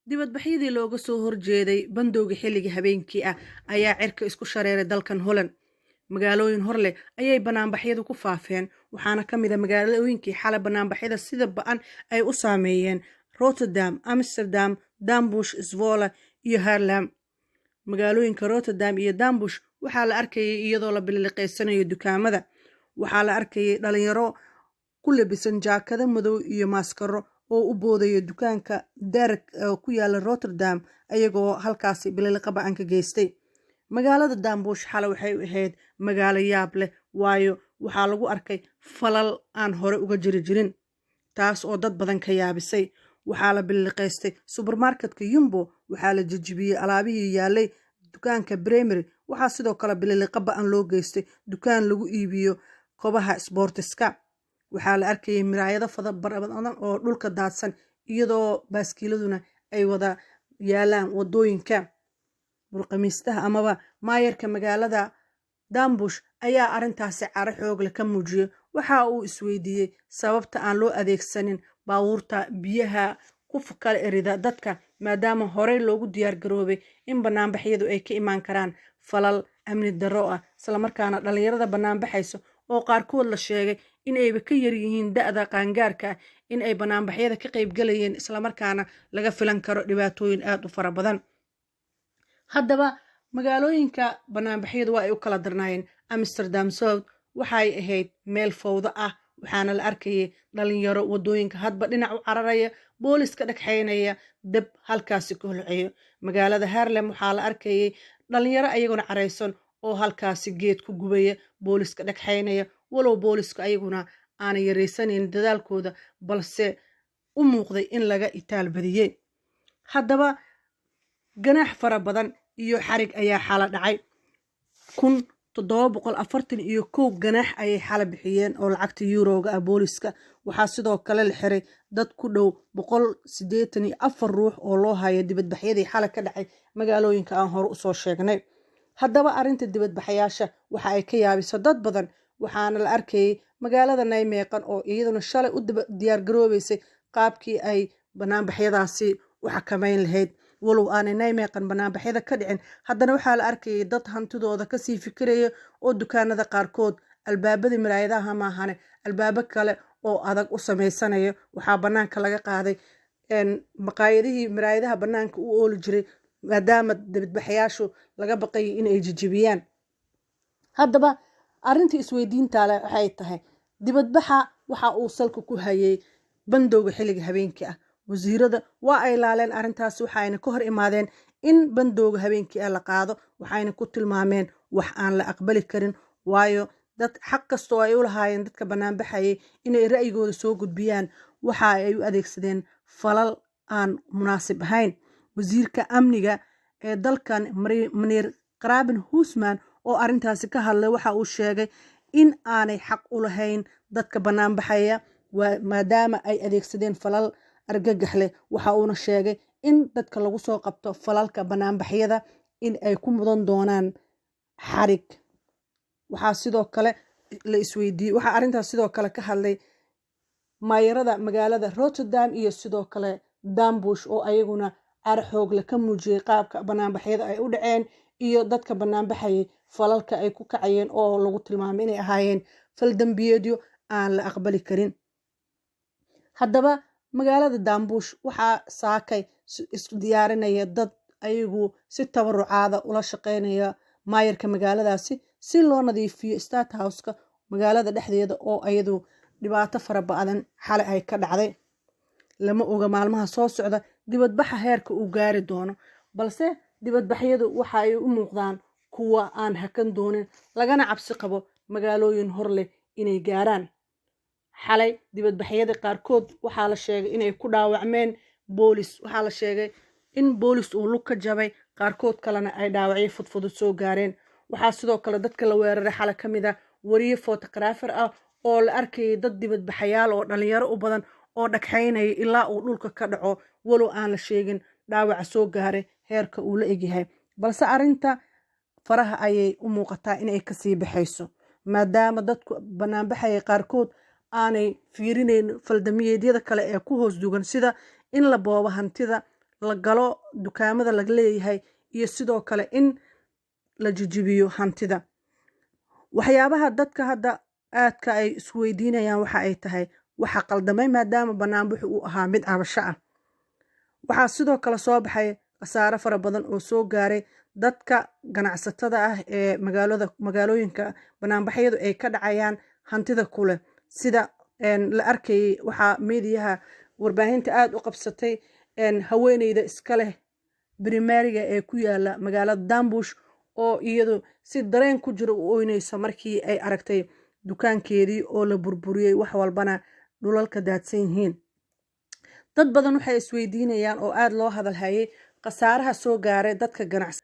Dibadbaxyadii looga soo horjeeday bandowga xilliga habeenkii ah ayaa cirka isku shareeray dalkan Holland. Magaalooyin horleh ayay banaanbaxyadu ku faafeen, waxaana ka mid a magaalooyinkii xalay banaanbaxyada sida ba-an ay u saameeyeen Rotterdam, Amsterdam, Den Bosch, Zwolle iyo Haarlem. Magaalooyinka Rotterdam iyo Den Bosch waxaa la arkayay iyadoo la bililiqaysanayo dukaamada. Waxaa la arkayay dhalinyaro ku labisan jaakado madow iyo maaskaro oo u boodaya dukaanka Derek ku yaala Rotterdam, ayagoo halkaasi bililiqa ba-an ka geystay. Magaalada Den Bosch xalay waxay u ahayd magaalo yaab leh, waayo waxaa lagu arkay falal aan hore uga jiri jirin, taas oo dad badan ka yaabisay. Waxaa la bililiqaystay subermarketka Jumbo, waxaa la jejibiyey alaabihii yaalay dukaanka Bremer. Waxaa sidoo kale bililiqa ba-an loo geystay dukaan lagu iibiyo kobaha sboortiska. Waxaa la arkayay miraayado fada badan oo dhulka daadsan, iyadoo baaskiiladuna ay wada yaalaan wadooyinka. Burqamiistaha amaba maayarka magaalada Den Bosch ayaa arrintaasi caro xoogle ka muujiyey. Waxa uu isweydiiyey sababta aan loo adeegsanin baabuurta biyaha ku kala erida dadka, maadaama horey loogu diyaar garoobay in banaanbaxyadu ay ka imaan karaan falal amni darro ah, islamarkaana dhalinyarada banaanbaxaysa oo qaarkood la sheegay in ayba ka yaryihiin da-da qaangaarka ah in ay banaanbaxyada ka qaybgalayeen, islamarkaana laga filan karo dhibaatooyin aada u fara badan. Haddaba magaalooyinka banaanbaxyadu waa ay u kala darnaayeen. Amsterdam South waxay ahayd meel fowdo ah, waxaana la arkayay dhalinyaro wadooyinka hadba dhinac u cararaya, booliska dhagxaynaya, dab halkaasi ku holceeyo. Magaalada Haarlem waxaa la arkayay dhalinyaro ayaguna caraysan oo halkaasi geed ku gubaya, booliska dhagxaynaya, walow booliska ayaguna aanay yaraysanayn dadaalkooda, balse u muuqday in laga itaal badiyey. Haddaba ganaax fara badan iyo xarig ayaa xala dhacay. 1741 ganaax ayay xala bixiyeen oo lacagta yuroga ah booliska. Waxaa sidoo kale la xiray dad ku dhow 184 ruux oo loo hayo dibadbaxyadii xala ka dhacay magaalooyinka aan hore usoo sheegnay. Haddaba arrinta dibadbaxayaasha waxa ay ka yaabiso dad badan, waxaana la arkayay magaalada Nijmegen oo iyaduna shalay u diyaargaroobeysay qaabkii ay banaanbaxyadaasi u xakameyn lahayd. Walow aanay Nijmegen banaanbaxyada ka dhicin, haddana waxaa la arkayay dad hantidooda kasii fikiraya oo dukaanada qaarkood albaabada miraayadaha maahane albaabo kale oo adag u sameysanaya. Waxaa banaanka laga qaaday maqaayadihii miraayadaha banaanka u ooli jiray, maadaama dibadbaxayaashu laga baqayay inay jijibiyaan. Haddaba arrintii isweydiintaale waxay tahay, dibadbaxa waxa uu salka ku hayay bandowga xilliga habeenkii ah. Wasiirada waa ay laaleen arrintaasi, waxayna ka hor imaadeen in bandowga habeenkii ah la qaado, waxayna ku tilmaameen wax aan la aqbali karin, waayo dad xaq kastoo ay u lahaayeen dadka banaanbaxayay inay ra'yigooda soo gudbiyaan waxa ay u adeegsadeen falal aan munaasib ahayn. Wasiirka amniga ee dalkan, Maniir Qaraabin Huusman, oo arrintaasi ka hadlay, waxa uu sheegay in aanay xaq u lahayn dadka banaanbaxaya, maadaama ay adeegsadeen falal argagax leh. Waxa uuna sheegay in dadka lagu soo qabto falalka banaanbaxyada in ay ku mudan doonaan xarig. Waxaa sidoo kale la isweydiiyey, waxaa arrintaas sidoo kale ka hadlay maayarada magaalada Rotterdam iyo sidoo kale Den Bosch, oo ayaguna caro xoogle ka muujiyey qaabka banaanbaxyada ay u dhaceen iyo dadka banaanbaxayay falalka ay ku kacayeen, oo lagu tilmaamay inay ahaayeen fal dembiyeedyo aan la aqbali karin. Haddaba magaalada Den Bosch waxaa saakay isku diyaarinaya dad ayagu si tabarucaada ula shaqeynaya maayarka magaaladaasi si loo nadiifiyo stadhuiska magaalada dhexdeeda, oo ayadu dhibaato fara badan xalay ay ka dhacday. Lama oga maalmaha soo socda dibadbaxa heerka uu gaari doono, balse dibadbaxyadu waxa ay u muuqdaan kuwa aan hakan doonin, lagana cabsi qabo magaalooyin hor leh inay gaaraan. Xalay dibadbaxyada qaarkood waxaa la sheegay inay ku dhaawacmeen boolis. Waxaa la sheegay in boolis uu lug ka jabay, qaarkood kalena ay dhaawacyo fudfudud soo gaareen. Waxaa sidoo kale dadka la weeraray xalay ka mid ah wariye photographer ah oo la arkayay dad dibadbaxayaal oo dhalinyaro u badan oo dhagxaynaya ilaa uu dhulka ka dhaco, walow aan la sheegin dhaawaca soo gaaray heerka uu la egyahay. Balse arrinta faraha ayay u muuqataa inay kasii baxayso, maadaama dadku banaanbaxaya qaarkood aanay fiirinayn faldamiyeedyada kale ee ku hoos dugan, sida in la boobo hantida. la galo dukaamada laga leeyahay iyo sidoo kale in la jijibiyo hantida. Waxyaabaha dadka hadda aadka ay isweydiinayaan waxa ay tahay waxa qaldamay, maadaama banaanbaxu uu ahaa mid cabasho ah. Waxaa sidoo kale soo baxay khasaare fara badan oo soo gaaray dadka ganacsatada ah ee magaalada, magaalooyinka banaanbaxyadu ay ka dhacayaan hantida kuleh. Sida la arkayay, waxaa meediyaha warbaahinta aada u qabsatay haweeneyda iska leh brimariga ee ku yaala magaalada Dambush oo iyadu si dareen ku jira u oynayso markii ay aragtay dukaankeedii oo la burburiyey, wax walbana dhulalka daadsan yihiin. Dad badan waxay isweydiinayaan oo aada loo hadalhayay khasaaraha soo gaaray dadka ganacsa.